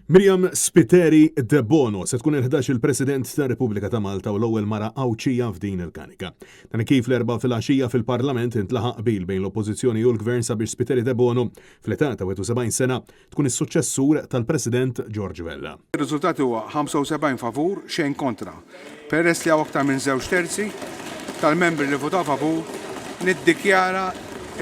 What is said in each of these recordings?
Myriam Spiteri Debono se tkun il-11 il-President tar-Repubblika ta' Malta u l-ewwel mara Għawdxija f'din il-kariga. Dan kif l-Erbgħa filgħaxija fil-Parlament intlaħaq qbil bejn l-Oppożizzjoni u l-Gvern sabiex Spiteri Debono, fl-età ta' 71 sena, tkun is-suċċessur tal-President George Vella. Ir-riżultat huwa 75 favur, xejn kontra. Peress li hawn aktar minn żewġ terzi tal-membri li votaw favur, niddikjara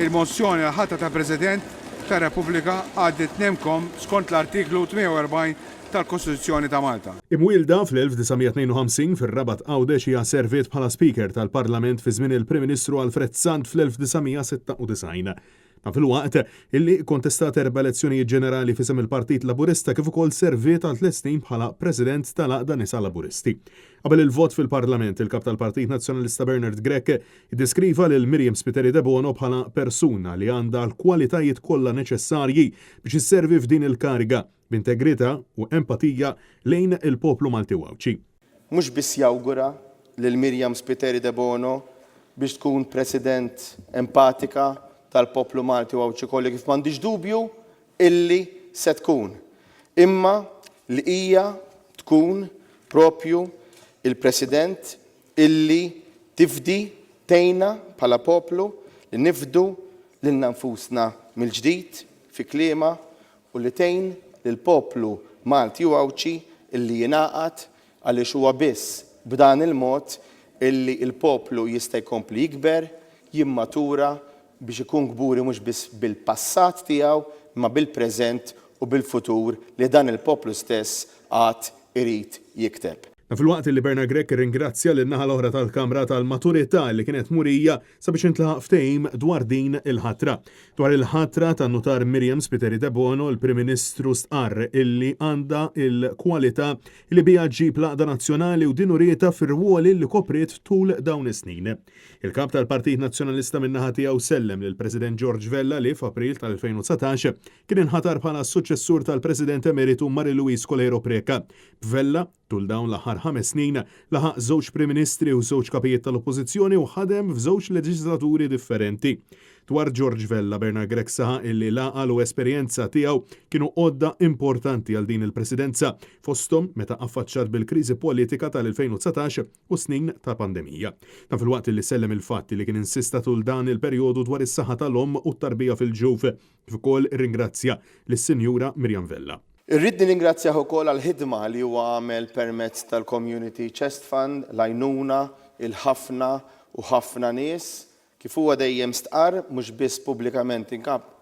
il-mozzjoni għall-ħatra ta' President tar-Repubblika għaddiet nemkom skont l-Artiklu 48 tal-Kostituzzjoni ta' Malta. Imwielda fl-1952 fir-Rabat Għawdex hija serviet bħala Speaker tal-Parlament fi żmien il-Prim Ministru Alfred Sant fl-1996. Dan filwaqt illi kkontestat erba' elezzjonijiet ġenerali f'isem il-Partit Laburista kif ukoll serviet għal tliet snin bħala President tal-Għaqda Nisa Laburisti. Qabel il-vot fil-Parlament, il-Kap tal-Partit Nazzjonalista Bernard Grech iddeskriva lil Myriam Spiteri Debono bħala persuna li għandha l-kwalitajiet kollha neċessarji biex isservi f'din il-kariga b'integrità u empatija lejn il-poplu Malti u Għawdxi. Mhux biss jawgura lil Myriam Spiteri Debono biex tkun President empatika tal-poplu Malti u Għawdxi kollu kif m'għandix dubju illi se tkun, imma li hija tkun propju il-President illi tifdi, tgħinna bħala poplu li nifdu lilna nfusna mill-ġdid fi kliemha u li tgħin lill-poplu Malti u Għawdxi illi jingħaqad għaliex huwa biss b'dan il-mod illi l-poplu jista' jkompli jikber, jimmatura biex ikun kburi mhux biss bil-passat tiegħu imma bil-preżent u bil-futur li dan il-poplu stess għad irid jikteb. Dan filwaqt li Bernard Grech irringrazzja lin-naħa l-oħra tal-Kamra tal-maturità li kienet murija sabiex intlaħaq ftehim dwar din il-ħatra. Dwar il-ħatra tan-Nutar Myriam Spiteri Debono, il-Prim Ministru stqarr illi għandha l-kwalità li biha ġġib l-għaqda nazzjonali u din urietha fir-rwoli li kopriet tul dawn is-snin. Il-Kap tal-Partit Nazzjonalista min-naħa tiegħu sellem lill-President George Vella li f'April tal-2019 kien inħatar bħala s-suċċessur tal-President Emeritu Marie Louise Coleiro Preca. B'Vella, tul dawn l-aħħar ħames snin, laħaq żewġ Prim Ministri u żewġ Kapijiet tal-Oppożizzjoni u ħadem f'żewġ leġiżlaturi differenti. Dwar George Vella, Bernard Grech saħaq illi l-għaqal u esperjenza tiegħu kienu għodda importanti għal din il-Presidenza, fosthom meta affaċċat bil-kriżi politika tal-2019 u snin ta' pandemija. Dan filwaqt illi sellem il-fatt li kien insista tul dan il-perjodu dwar is-saħħa tal-omm u t-tarbija fil-ġuf, kif ukoll irringrazzja lis-Sinjura Miriam Vella. Irrid nirringrazzjah ukoll għall-ħidma li huwa għamel permezz tal-Community Chest Fund, l-għajnuna 'il ħafna u ħafna nies, kif huwa dejjem stqarr, mhux biss pubblikament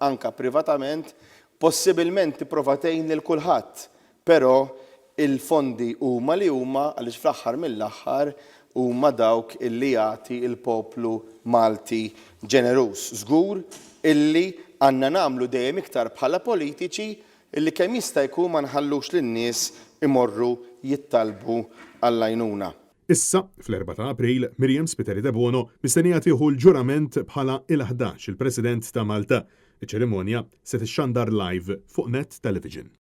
anka privatament, possibilment tipprova tgħin lil kulħadd, però il-fondi huma li huma għaliex fl-aħħar mill-aħħar huma dawk illi jagħti l-poplu Malti ġeneruż. Żgur illi għandna nagħmlu dejjem iktar bħala politiċi illi kemm jista' jkun ma nħallux lin-nies imorru jittalbu għall-għajnuna. Issa, fl-Erbgħa ta' April, Myriam Spiteri Debono mistennija tieħu l-ġurament bħala il-11 il-President ta' Malta. Iċ-ċerimonja se tixxandar live fuq Net Television.